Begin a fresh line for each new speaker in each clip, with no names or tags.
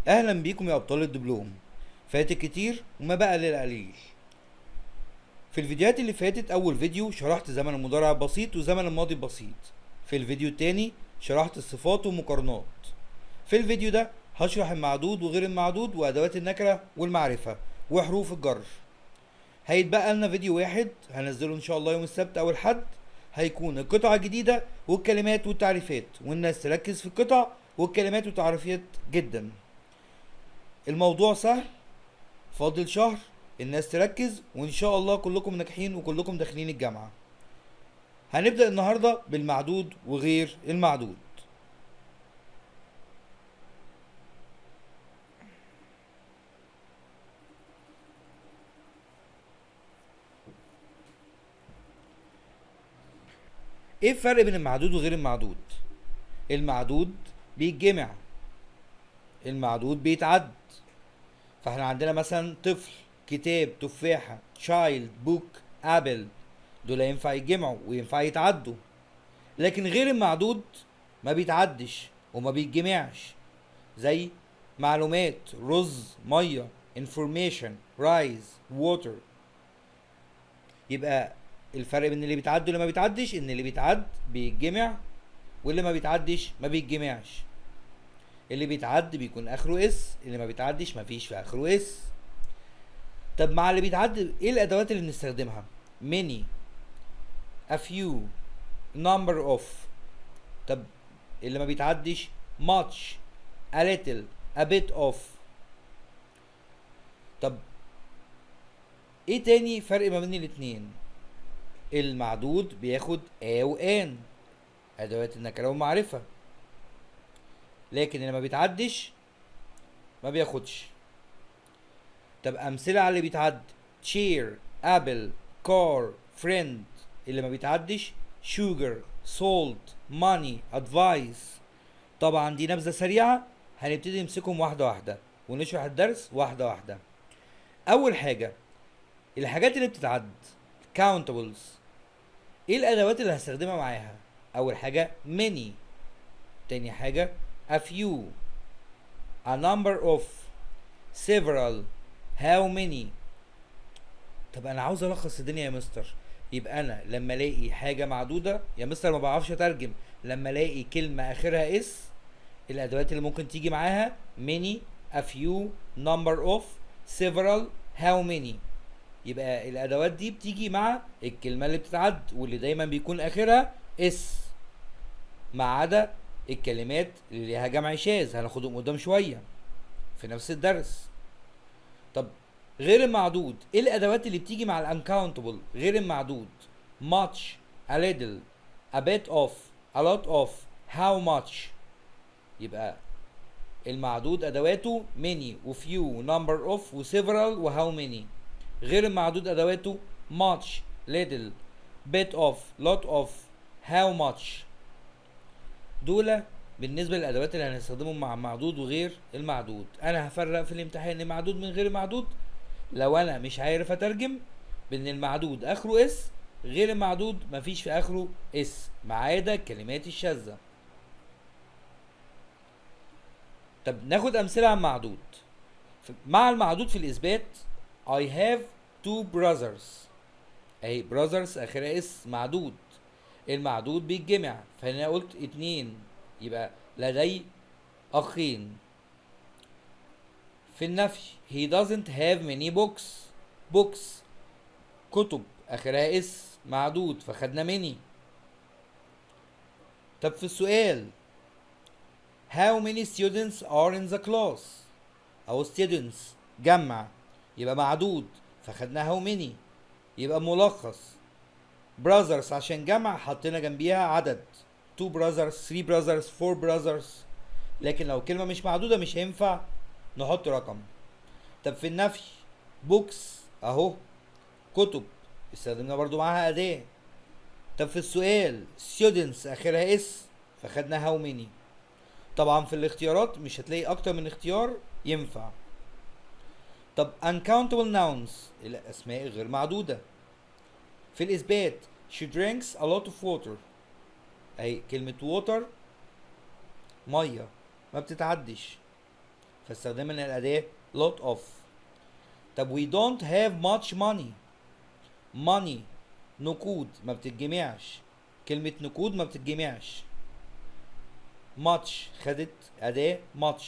اهلا بيكم يا ابطال الدبلوم. فات الكتير وما بقى للقليل. في الفيديوهات اللي فاتت اول فيديو شرحت زمن المضارع البسيط وزمن الماضي البسيط. في الفيديو التاني شرحت الصفات والمقارنات. في الفيديو ده هشرح المعدود وغير المعدود وادوات النكرة والمعرفة وحروف الجر. هيتبقى لنا فيديو واحد هنزله ان شاء الله يوم السبت او الحد، هيكون القطعة الجديدة والكلمات والتعريفات، والناس تركز في القطع والكلمات والتعريفات جدا. الموضوع سهل، فاضل شهر، الناس تركز وان شاء الله كلكم ناجحين وكلكم داخلين الجامعة. هنبدأ النهاردة بالمعدود وغير المعدود. ايه الفرق بين المعدود وغير المعدود؟ المعدود بيتجمع، المعدود بيتعد. فاحنا عندنا مثلا طفل، كتاب، تفاحة، child، book، apple، دول ينفع يتجمعوا وينفع يتعدوا. لكن غير المعدود ما بيتعدش وما بيتجمعش، زي معلومات، رز، مية، information، rice، water. يبقى الفرق بين اللي بيتعد واللي ما بيتعدش ان اللي بيتعد بيتجمع واللي ما بيتعدش ما بيتجمعش. اللي بيتعد بيكون اخره s، اللي ما بيتعدش ما فيش في اخره s. طب مع اللي بيتعد ايه الادوات اللي بنستخدمها؟ many، a few، number of. طب اللي ما بيتعدش much، a little، a bit of. طب ايه تاني فرق ما بين الاتنين؟ المعدود بياخد a و an، ادوات النكرة والمعرفة، لكن اللي ما بيتعدش ما بياخدش. طب امثلة على اللي بيتعد: chair، apple، car، friend. اللي ما بيتعدش sugar، salt، money، advice. طبعا دي نبذة سريعة، هنبتدي نمسكهم واحدة واحدة ونشرح الدرس واحدة واحدة. أول حاجة الحاجات اللي بتتعد countables، ايه الأدوات اللي هستخدمها معاها؟ أول حاجة many، تاني حاجة a few، a number of، several، how many. طب أنا عاوز ألخص الدنيا يا مستر. يبقى أنا لما ألاقي حاجة معدودة يا مستر ما بعرفش أترجم، لما ألاقي كلمة آخرها s الأدوات اللي ممكن تيجي معاها many، a few، number of، several، how many. يبقى الأدوات دي بتيجي مع الكلمة اللي بتتعد واللي دايما بيكون آخرها s، ما عدا الكلمات اللي ليها جمع شاذ هناخدهم قدام شوية في نفس الدرس. طب غير المعدود ايه الأدوات اللي بتيجي مع ال uncountable؟ غير المعدود much، a little، a bit of، a lot of، how much. يبقى المعدود أدواته many و few، number of و several و how many. غير المعدود أدواته much، little، bit of، lot of، how much. دول بالنسبة للأدوات اللي هنستخدمهم مع المعدود وغير المعدود. أنا هفرق في الامتحان المعدود من غير المعدود لو أنا مش عارف أترجم بإن المعدود آخره s، غير المعدود مفيش في آخره s ما عدا الكلمات الشاذة. طب ناخد أمثلة عن معدود. مع المعدود في الإثبات I have two brothers، أهي brothers آخرها s معدود، المعدود بيتجمع، فأنا قلت 2 يبقى لدي أخين. في النفي he doesn't have many books، books كتب آخرها s معدود فخدنا many. طب في السؤال how many students are in the class، أو students جمع يبقى معدود فخدنا how many، يبقى ملخص brothers عشان جمع حطينا جنبيها عدد 2 brothers، 3 brothers، 4 brothers. لكن لو كلمة مش معدودة مش هينفع نحط رقم. طب في النفي books اهو كتب استخدمنا برضو معاها أداة. طب في السؤال students آخرها s فخدنا how many. طبعا في الاختيارات مش هتلاقي أكتر من اختيار ينفع. طب uncountable nouns الأسماء غير معدودة. في الإثبات she drinks a lot of water، أهي كلمة water مية ما بتتعدش فاستخدمنا الأداة lot of. طب we don't have much money. money نقود، ما بتتجمعش، كلمة نقود ما بتتجمعش. much خدت أداة much.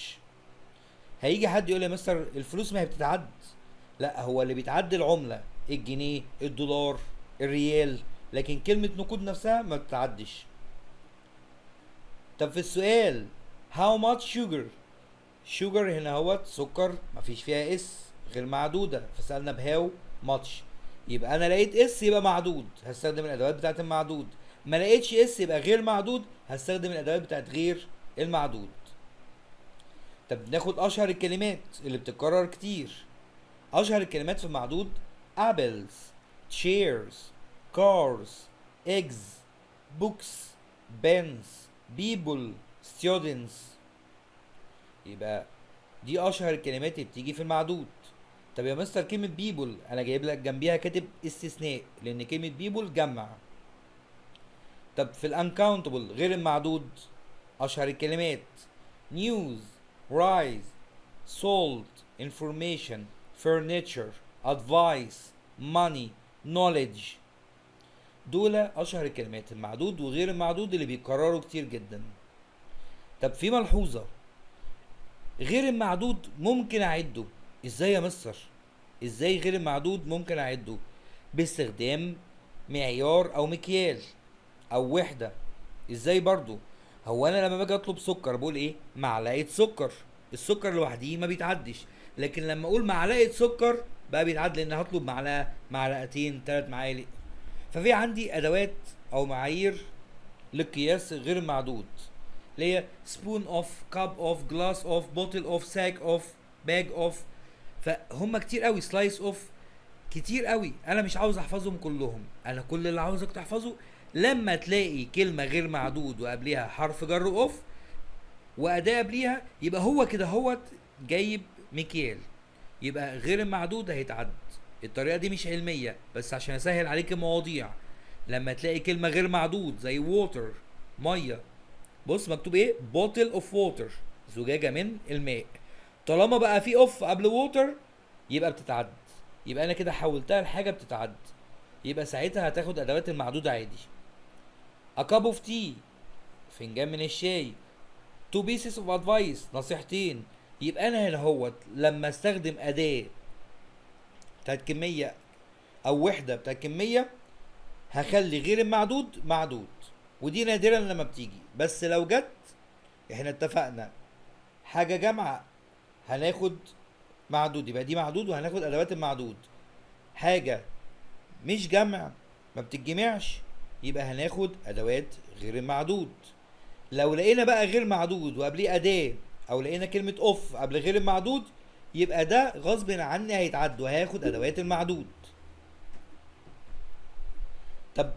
هيجي حد يقول لي يا مستر الفلوس ما هي بتتعد. لا، هو اللي بيتعد العملة، الجنيه، الدولار، الريال، لكن كلمة نقود نفسها ما بتتعدش. طب في السؤال how much sugar؟ sugar هنا هوت سكر، مفيش فيها s، غير معدودة، فسألنا ب how much. يبقى انا لقيت s يبقى معدود، هستخدم الادوات بتاعت المعدود. ما لقيتش s يبقى غير معدود، هستخدم الادوات بتاعت غير المعدود. طب ناخد اشهر الكلمات اللي بتتكرر كتير. اشهر الكلمات في المعدود: apples، chairs، cars، eggs، books، pens، people، students. يبقى دي اشهر الكلمات اللي بتيجي في المعدود. طب يا مستر كلمة people انا جايب لك جنبيها كاتب استثناء، لان كلمة people جمع. طب في ال uncountable غير المعدود، اشهر الكلمات: news، rice، salt، information، furniture، advice، money، knowledge. دول اشهر الكلمات المعدود وغير المعدود اللي بيتكرروا كتير جدا. طب في ملحوظة: غير المعدود ممكن اعده ازاي يا مستر؟ ازاي غير المعدود ممكن اعده؟ باستخدام معيار او مكيال او وحدة. ازاي برضو؟ هو انا لما باجي اطلب سكر بقول ايه؟ معلقة سكر. السكر لوحده ما بيتعدش، لكن لما اقول معلقة سكر بقى بيتعد، لان هطلب معلقة، معلقتين، 3 معالق. ففي عندي ادوات او معايير للقياس غير المعدود، اللي هي spoon of، cup of، glass of، bottle of، sack of، bag of. فهم كتير قوي، slice of، كتير قوي. انا مش عاوز احفظهم كلهم. انا كل اللي عاوزك تحفظه، لما تلاقي كلمة غير معدود وقبليها حرف جر of وأداة قبليها، يبقى هو كده هو جايب مكيال، يبقى غير المعدود هيتعد. الطريقة دي مش علمية، بس عشان اسهل عليك المواضيع. لما تلاقي كلمة غير معدود زي water مية، بص مكتوب ايه؟ bottle of water، زجاجة من الماء. طالما بقى في of قبل water يبقى بتتعد، يبقى انا كده حولتها لحاجة بتتعد، يبقى ساعتها هتاخد ادوات المعدود عادي. a cup of tea فنجان من الشاي، two pieces of advice نصيحتين. يبقى انا هنا هوت لما استخدم اداة بتاعت كمية او وحدة بتاعت كمية هخلي غير المعدود معدود. ودي نادرا لما بتيجي، بس لو جت احنا اتفقنا حاجة جمع هناخد معدود، يبقى دي معدود وهناخد ادوات المعدود. حاجة مش جمع، ما بتتجمعش، يبقى هناخد ادوات غير المعدود. لو لقينا بقى غير معدود وقبليه اداة، او لقينا كلمة of قبل غير المعدود، يبقى ده غصب عني هيتعد وهياخد ادوات المعدود. طب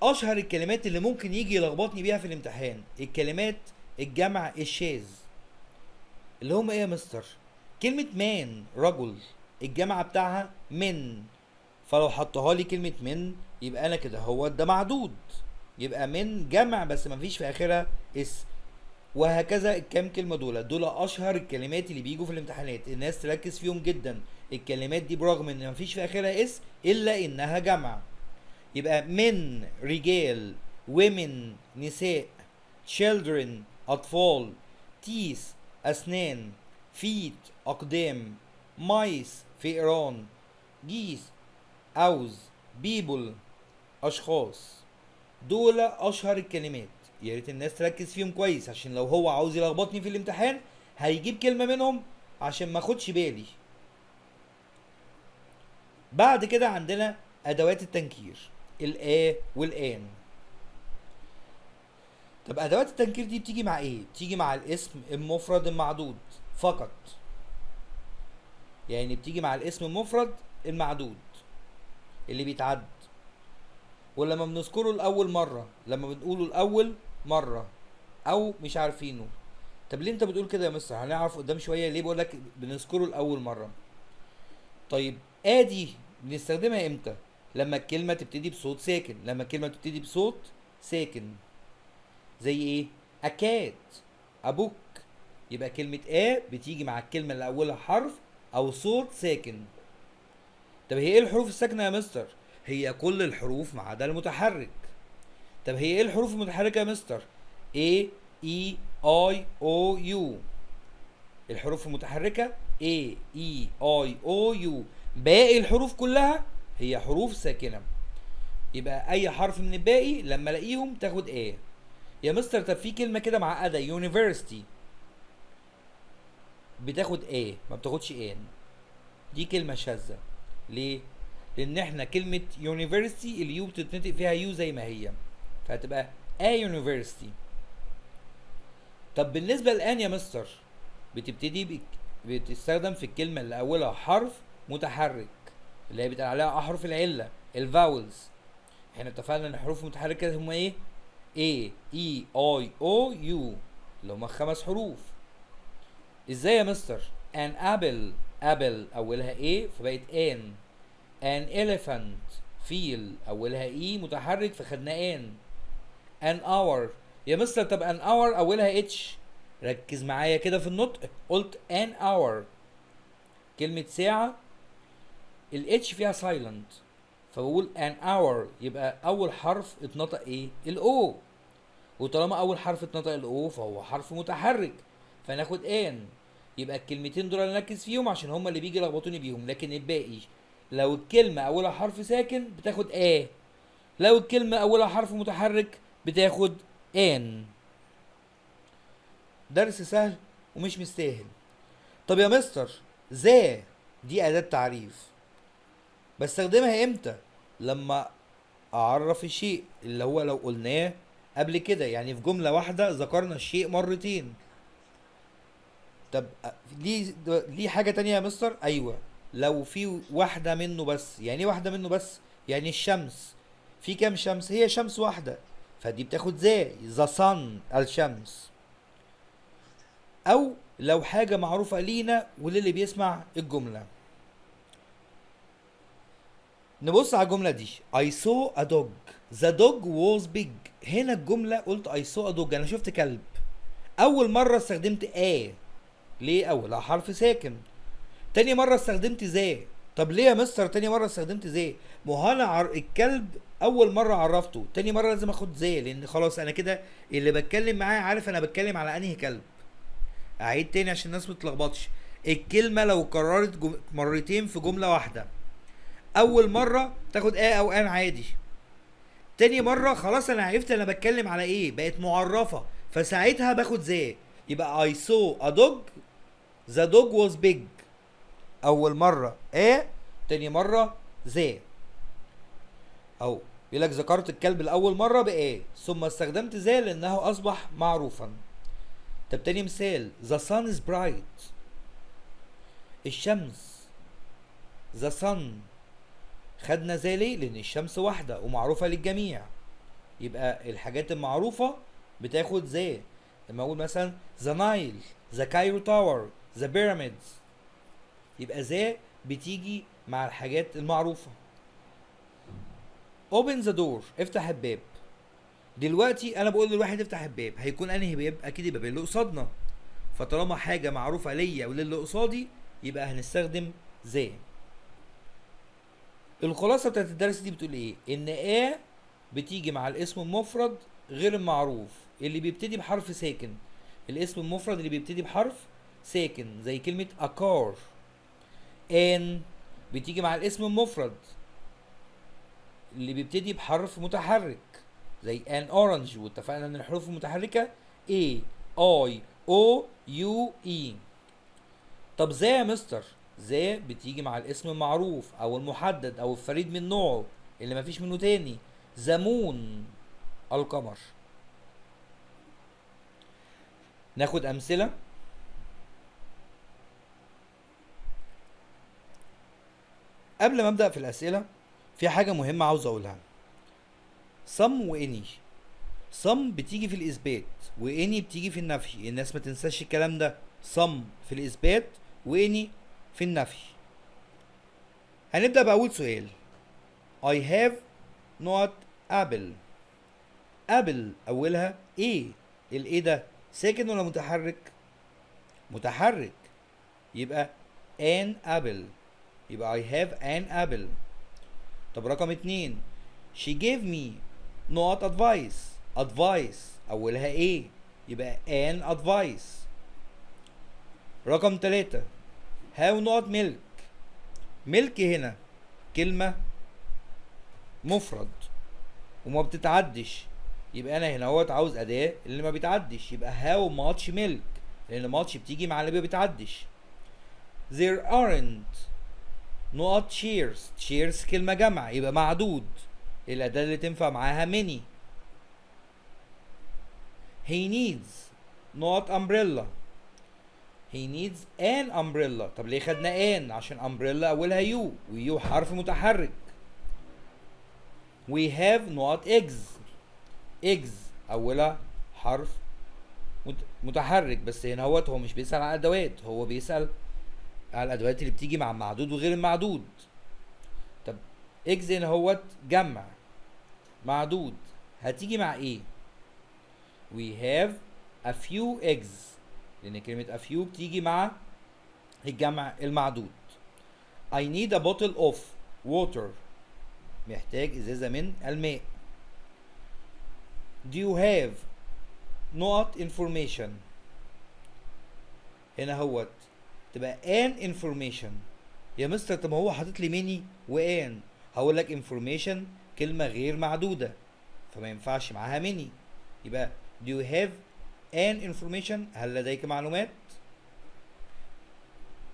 اشهر الكلمات اللي ممكن يجي يلخبطني بيها في الامتحان، الكلمات الجمع الشاذ، اللي هم ايه يا مستر؟ كلمة man رجل، الجمع بتاعها men، فلو حطها لي كلمة men يبقى انا كده هو ده معدود، يبقى men جمع بس مفيش في اخرها s. وهكذا الكام كلمة دول، دول اشهر الكلمات اللي بيجوا في الامتحانات، الناس تركز فيهم جدا. الكلمات دي برغم ان مفيش في اخرها s الا انها جمع. يبقى men رجال، women نساء، children أطفال، teeth أسنان، feet أقدام، mice فئران، geese أوز، people أشخاص. دول أشهر الكلمات، يا ريت الناس تركز فيهم كويس، عشان لو هو عاوز يلخبطني في الامتحان هيجيب كلمة منهم عشان ما اخدش بالي. بعد كده عندنا ادوات التنكير، ال a وال an. طب ادوات التنكير دي بتيجي مع ايه؟ بتيجي مع الاسم المفرد المعدود فقط، يعني بتيجي مع الاسم المفرد المعدود اللي بيتعد، ولما بنذكره لاول مره، لما بنقوله لاول مره او مش عارفينه. طب ليه انت بتقول كده يا مستر؟ هنعرف قدام شويه ليه بقول لك بنذكره لاول مره. طيب a دي بنستخدمها امتى؟ لما الكلمه تبتدي بصوت ساكن. لما الكلمه تبتدي بصوت ساكن زي ايه؟ a cat، a book، يبقى كلمة a بتيجي مع الكلمة اللي أولها حرف أو صوت ساكن. طب هي إيه الحروف الساكنة يا مستر؟ هي كل الحروف ما عدا المتحرك. طب هي إيه الحروف المتحركة يا مستر؟ A E I O U. الحروف المتحركة A E I O U، باقي الحروف كلها هي حروف ساكنة. يبقى أي حرف من الباقي لما ألاقيهم تاخد A. يا مستر طب في كلمة كده معقدة university بتاخد A ما بتاخدش N، دي كلمة شاذة. ليه؟ لأن احنا كلمة university ال U بتتنطق فيها U زي ما هي، فهتبقى A university. طب بالنسبة ل an يا مستر بتبتدي بتستخدم في الكلمة اللي أولها حرف متحرك اللي هي بيتقال عليها أحرف العلة ال vowels. احنا اتفقنا إن الحروف المتحركة هما إيه؟ A E I O U اللي هما 5 حروف. إزاي يا مستر؟ An apple، apple أولها A فبقت an. An elephant فيل أولها E متحرك فخدنا an. An hour يا مستر طب an hour أولها H، ركز معايا كده في النطق، قلت an hour كلمة ساعة ال H فيها silent فبقول an hour، يبقى أول حرف اتنطق إيه؟ ال O، وطالما أول حرف اتنطق ال O فهو حرف متحرك فناخد an. يبقى الكلمتين دول نركز فيهم عشان هما اللي بيجي يلخبطوني بيهم، لكن الباقي لو الكلمة أولها حرف ساكن بتاخد A، لو الكلمة أولها حرف متحرك بتاخد an. درس سهل ومش مستاهل. طب يا مستر the دي أداة تعريف بستخدمها امتى؟ لما أعرف الشيء اللي هو لو قلناه قبل كده، يعني في جملة واحدة ذكرنا الشيء مرتين. طب ليه حاجة تانية يا مستر؟ أيوة، لو في واحدة منه بس. يعني ايه واحدة منه بس؟ يعني الشمس في كام شمس؟ هي شمس واحدة، فدي بتاخد the، the sun الشمس. أو لو حاجة معروفة لينا وللي بيسمع الجملة. نبص على الجملة دي، I saw a dog, the dog was big. هنا الجملة قلت I saw a dog، أنا شفت كلب. أول مرة استخدمت a، ليه؟ أولها حرف ساكن. تاني مرة استخدمت the. طب ليه يا مستر تاني مرة استخدمت the؟ ما هو أنا الكلب أول مرة عرفته، تاني مرة لازم آخد the، لأن خلاص أنا كده اللي بتكلم معاه عارف أنا بتكلم على أنهي كلب. أعيد تاني عشان الناس ما تتلخبطش. الكلمة لو كررت مرتين في جملة واحدة، أول مرة تاخد a أو an عادي، تاني مرة خلاص أنا عرفت أنا بتكلم على إيه، بقت معرفة، فساعتها باخد the. يبقى I saw a dog, the dog was big. أول مرة a، تاني مرة the. أو بيقول لك ذكرت الكلب لأول مرة ب a ثم استخدمت the لأنه أصبح معروفا. طب تاني مثال، the sun is bright، الشمس، the sun خدنا the ليه؟ لأن الشمس واحدة ومعروفة للجميع، يبقى الحاجات المعروفة بتاخد the. لما أقول مثلا the Nile، the Cairo Tower، the Pyramids، يبقى the بتيجي مع الحاجات المعروفة. open the door، افتح الباب. دلوقتي أنا بقول للواحد افتح الباب، هيكون أنهي باب؟ أكيد الباب اللي قصادنا. فطالما حاجة معروفة ليا وللي قصادي يبقى هنستخدم the. الخلاصة بتاعت الدرس دي بتقول ايه؟ ان a بتيجي مع الاسم المفرد غير المعروف اللي بيبتدي بحرف ساكن، الاسم المفرد اللي بيبتدي بحرف ساكن زي كلمة a car. an بتيجي مع الاسم المفرد اللي بيبتدي بحرف متحرك زي an orange، واتفقنا ان الحروف المتحركة A I O U E. طب the يا مستر، the بتيجي مع الاسم المعروف او المحدد او الفريد من نوعه اللي مفيش منه تاني، the moon القمر. ناخد امثلة. قبل ما ابدا في الاسئلة في حاجة مهمة عاوز اقولها. some و any، some بتيجي في الاثبات و any بتيجي في النفي، الناس ما تنساش الكلام ده. some في الاثبات و any في النفي. هنبدأ بأول سؤال. I have not apple. apple أولها A، ال A ده ساكن ولا متحرك؟ متحرك، يبقى an apple، يبقى I have an apple. طب رقم 2، she gave me نقط advice. advice أولها A، يبقى an advice. رقم 3، how نقط milk. milk هنا كلمة مفرد وما بتتعدش، يبقى انا هنا اهوت عاوز اداة اللي ما بيتعدش، يبقى how much milk، لان much بتيجي مع اللي ما بيتعدش. there aren't نقط chairs. chairs كلمة جمع، يبقى معدود، الأداة اللي تنفع معاها many. he needs نقط umbrella. he needs an umbrella. طب ليه خدنا an؟ عشان umbrella أولها u، و u حرف متحرك. we have نقط eggs. eggs أولها حرف متحرك، بس هنا هو مش بيسأل على الأدوات، هو بيسأل على الأدوات اللي بتيجي مع المعدود وغير المعدود. طب eggs هنا هوت جمع معدود، هتيجي مع ايه؟ we have a few eggs، لأن كلمة a few بتيجي مع الجمع المعدود. I need a bottle of water، محتاج إزازة من الماء. do you have نقط information؟ هنا هوت تبقى an information. يا مستر طب ما هو حاطط لي many و an. هقول لك information كلمة غير معدودة، فما ينفعش معاها many، يبقى do you have an information، هل لديك معلومات؟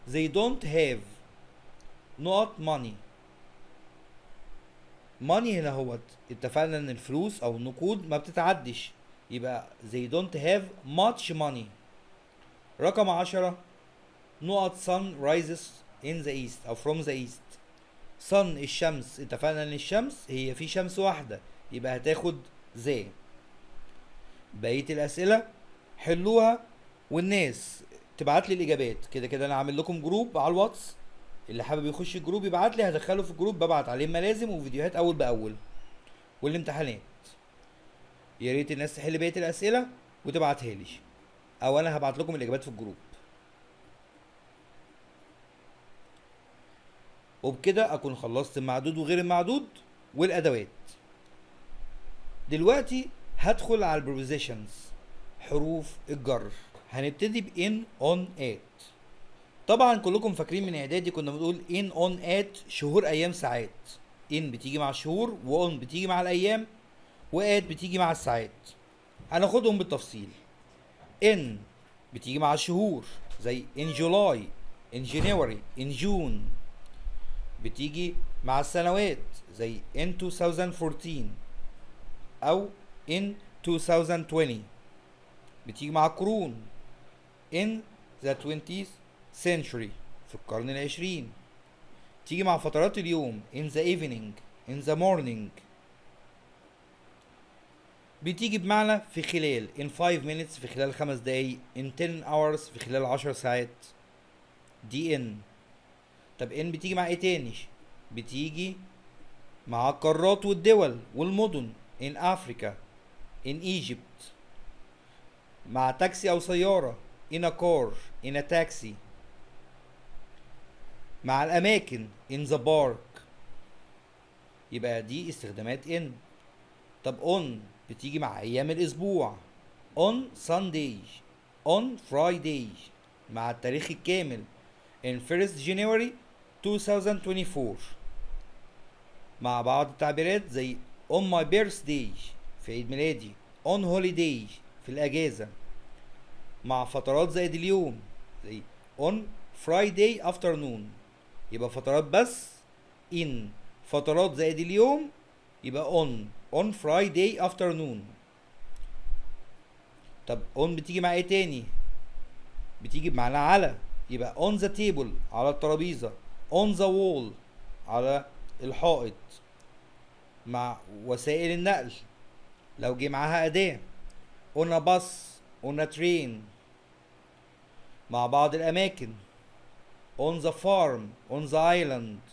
they don't have نقط money. money هنا هوت اتفقنا ان الفلوس او النقود ما بتتعدش، يبقى they don't have much money. رقم 10، نقط sun rises in the east او from the east. sun الشمس، اتفقنا ان الشمس هي في شمس واحدة، يبقى هتاخد the. بقية الأسئلة حلوها، والناس تبعت لي الإجابات. كده كده أنا عامل لكم group على الواتس، اللي حابب يخش ال group يبعت لي، هدخله في ال group، ببعت عليه ملازم وفيديوهات أول بأول والامتحانات. يا ريت الناس تحل بقية الأسئلة وتبعتها لي، أو أنا هبعت لكم الإجابات في ال group. وبكده أكون خلصت المعدود وغير المعدود والأدوات. دلوقتي هدخل على ال prepositions، حروف الجر. هنبتدي ب in، on، at. طبعا كلكم فاكرين من اعدادي كنا بنقول in، on، at شهور، ايام، ساعات. in بتيجي مع الشهور، و on بتيجي مع الايام، و at بتيجي مع الساعات. هناخدهم بالتفصيل. in بتيجي مع الشهور زي in July، in January، in June. بتيجي مع السنوات زي in 2014 او in 2020. بتيجي مع القرون in the 20th century، في القرن العشرين. تيجي مع فترات اليوم in the evening، in the morning. بتيجي بمعنى في خلال، in 5 minutes في خلال 5 دقايق، in 10 hours في خلال 10 ساعات. دي in. طب in بتيجي مع ايه تاني؟ بتيجي مع القارات والدول والمدن، in Africa، in Egypt. مع تاكسي او سيارة، in a car، in a taxi. مع الاماكن، in the park. يبقى دي استخدامات in. طب on بتيجي مع ايام الاسبوع، on Sunday، on Friday. مع التاريخ الكامل، in 1st January 2024. مع بعض التعبيرات زي on my birthday في عيد ميلادي، on holiday في الأجازة. مع فترات زائد اليوم زي on Friday afternoon. يبقى فترات بس in، فترات زائد اليوم يبقى on، on Friday afternoon. طب on بتيجي مع ايه تاني؟ بتيجي بمعنى على، يبقى on the table على الترابيزة، on the wall على الحائط. مع وسائل النقل لو جه معاها أداة، on a bus، on a train. مع بعض الأماكن، on the farm، on the island.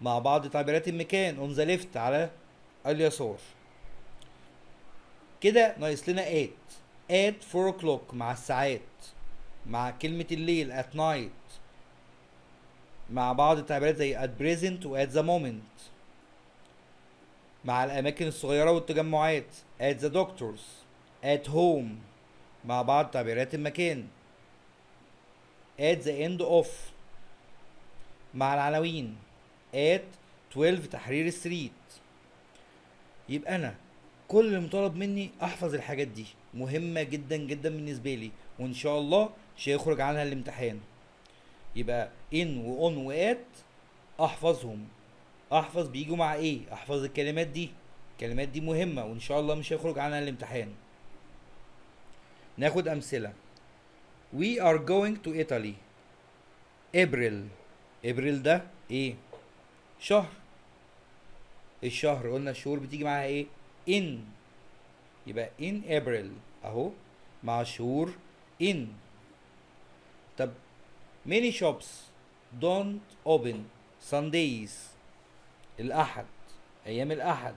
مع بعض تعبيرات المكان، on the left على اليسار. كده ناقص لنا at. at 4 o'clock مع الساعات. مع كلمة الليل at night، مع بعض التعبيرات زي at present و at the moment، مع الأماكن الصغيرة والتجمعات at the doctor's، at home، مع بعض تعبيرات المكان at the end of، مع العناوين at 12 تحرير street. يبقى أنا كل اللي مطالب مني أحفظ الحاجات دي، مهمة جدا جدا بالنسبة لي، وإن شاء الله مش هيخرج عنها الامتحان. يبقى in و on و at احفظهم، احفظ بيجوا مع ايه، احفظ الكلمات دي، الكلمات دي مهمة وان شاء الله مش هيخرج عنها الامتحان. ناخد امثلة. We are going to Italy April. April ده ايه؟ شهر. الشهر قلنا الشهور بتيجي معاها ايه؟ in. يبقى in April اهو مع شهور in. طب many shops don't open Sundays. الأحد، أيام الأحد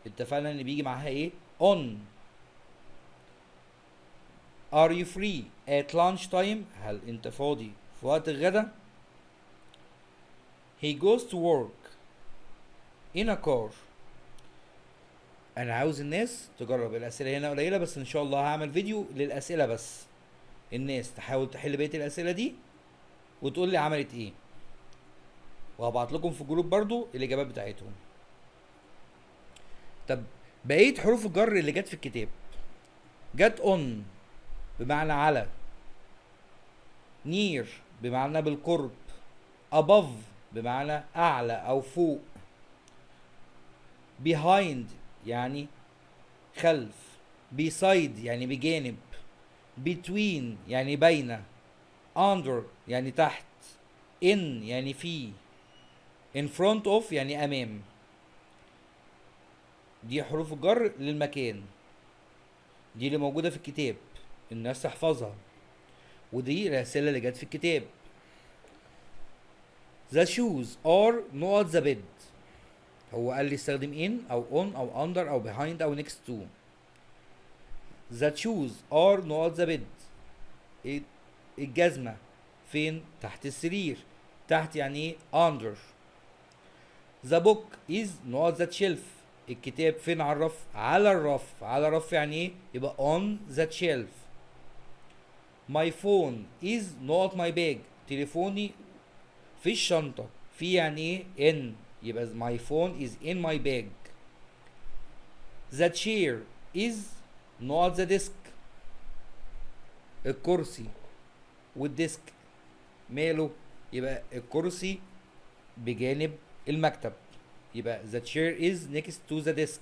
اتفقنا إن بيجي معاها إيه؟ on. Are you free at lunch time؟ هل أنت فاضي في وقت الغدا؟ He goes to work in a car. أنا عاوز الناس تجرب. الأسئلة هنا قليلة، بس إن شاء الله هعمل فيديو للأسئلة بس، الناس تحاول تحل بقية الأسئلة دي وتقول لي عملت إيه، وهبعت لكم في الجروب برضو الإجابات بتاعتهم. طب بقية حروف الجر اللي جت في الكتاب، جت on بمعنى على، near بمعنى بالقرب، above بمعنى أعلى أو فوق، behind يعني خلف، beside يعني بجانب، between يعني بين، under يعني تحت، in يعني في، in front of يعني أمام. دي حروف الجر للمكان، دي اللي موجودة في الكتاب، الناس تحفظها، ودي الأسئلة اللي جت في الكتاب. The shoes are not the bed. هو قال لي استخدم in أو on أو under أو behind أو next to. The shoes are not the bed. إيه؟ الجزمة فين؟ تحت السرير. تحت يعني ايه؟ under. The book is not the shelf. الكتاب فين على الرف؟ على الرف. على الرف يعني ايه؟ يبقى on the shelf. My phone is not my bag. تليفوني في الشنطة. في يعني ايه؟ in. يبقى my phone is in my bag. The chair is not the desk. الكرسي وال desk ماله؟ يبقى الكرسي بجانب المكتب، يبقى the chair is next to the desk.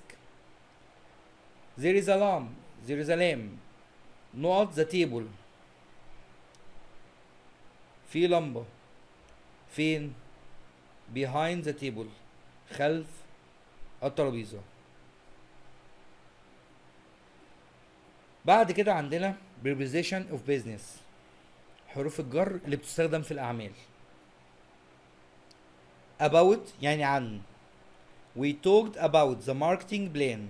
There is a lamp, there is a lamp not the table. في لمبة فين؟ behind the table، خلف الترابيزة. بعد كده عندنا preposition of business، حروف الجر اللي بتستخدم في الأعمال. about يعني عن. We talked about the marketing plan.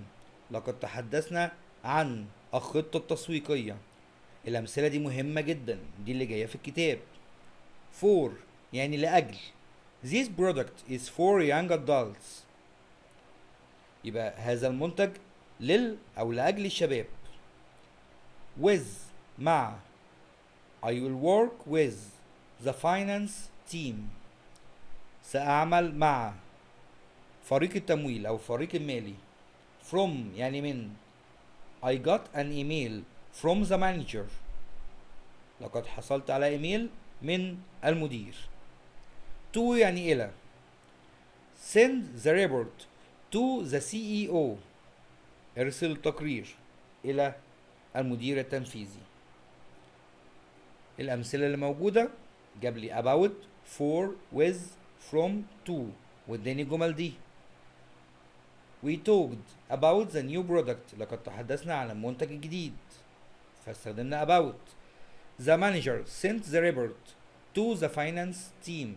لقد تحدثنا عن الخطة التسويقية. الأمثلة دي مهمة جدا، دي اللي جاية في الكتاب. For يعني لأجل. This product is for young adults. يبقى هذا المنتج لل أو لأجل الشباب. With مع. I will work with the finance team. سأعمل مع فريق التمويل أو فريق المالي. From يعني من. I got an email from the manager. لقد حصلت على إيميل من المدير. To يعني إلى. Send the report to the CEO. ارسل تقرير إلى المدير التنفيذي. الأمثلة اللي موجودة جاب لي about، for، with، from، to، واداني الجمل دي. We talked about the new product. لقد تحدثنا عن المنتج الجديد، فاستخدمنا about. The manager sent the report to the finance team.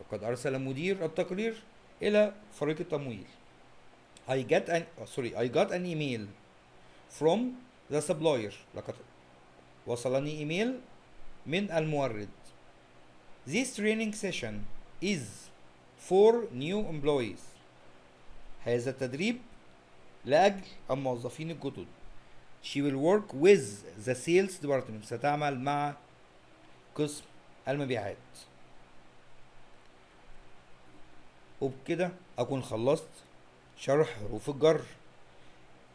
لقد أرسل المدير التقرير إلى فريق التمويل. I get an oh, sorry I got an email from the supplier. لقد وصلني إيميل من المورد. This training session is for new employees. هذا التدريب لأجل الموظفين الجدد. She will work with the sales department. ستعمل مع قسم المبيعات. وبكده أكون خلصت شرح حروف الجر.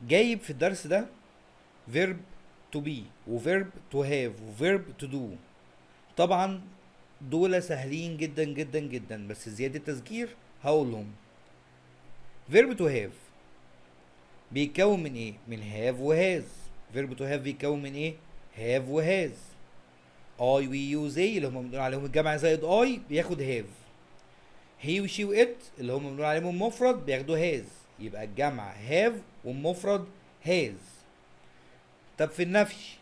جايب في الدرس ده verb to be و verb to have و verb to do. طبعا دول سهلين جدا جدا جدا، بس زيادة تذكير هقولهم. verb to have بيتكون من ايه؟ من have و has. verb to have بيتكون من ايه؟ have و has. I، we، you، they اللي هم بنقول عليهم الجمع زائد I بياخد have. he و she و it اللي هم بنقول عليهم المفرد بياخدوا has. يبقى الجمع have والمفرد has. طب في النفي،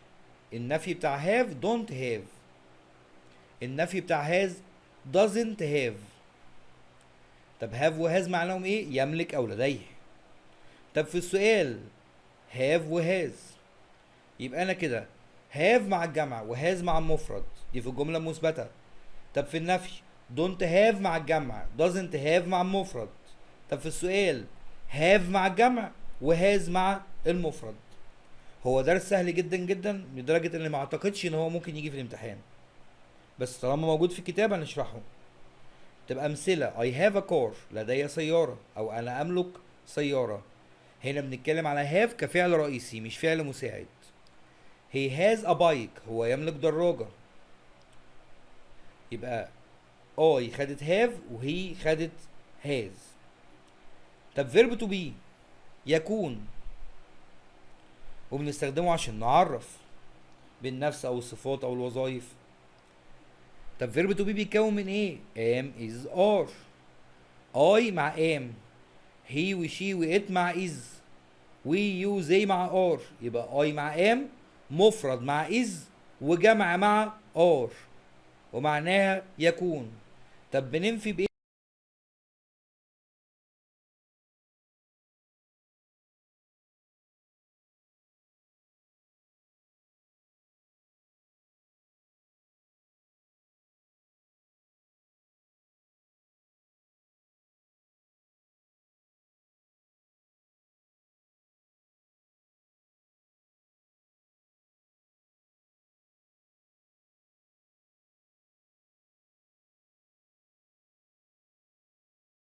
النفي بتاع have don't have، النفي بتاع has doesn't have. طب have و has معناهم ايه؟ يملك او لديه. طب في السؤال have و has، يبقى انا كده have مع الجمع و has مع المفرد، دي في الجملة المثبتة. طب في النفي don't have مع الجمع، doesn't have مع المفرد. طب في السؤال have مع الجمع و has مع المفرد. هو درس سهل جدا جدا لدرجة ان ما اعتقدش ان هو ممكن يجي في الامتحان، بس طالما موجود في الكتاب هنشرحه. تبقى امثلة: I have a car، لدي سيارة او انا املك سيارة. هنا بنتكلم على have كفعل رئيسي مش فعل مساعد. He has a bike، هو يملك دراجة. يبقى I خدت have و he خدت has. طب verb to be يكون، وبنستخدمه عشان نعرف بالنفس او الصفات او الوظائف. طب verb to be بيتكون من ايه؟ am، is، are. I مع am، he و she و it مع is، we، you، they مع are. يبقى I مع am، مفرد مع is، وجمع مع are، ومعناها يكون. طب بننفي بايه؟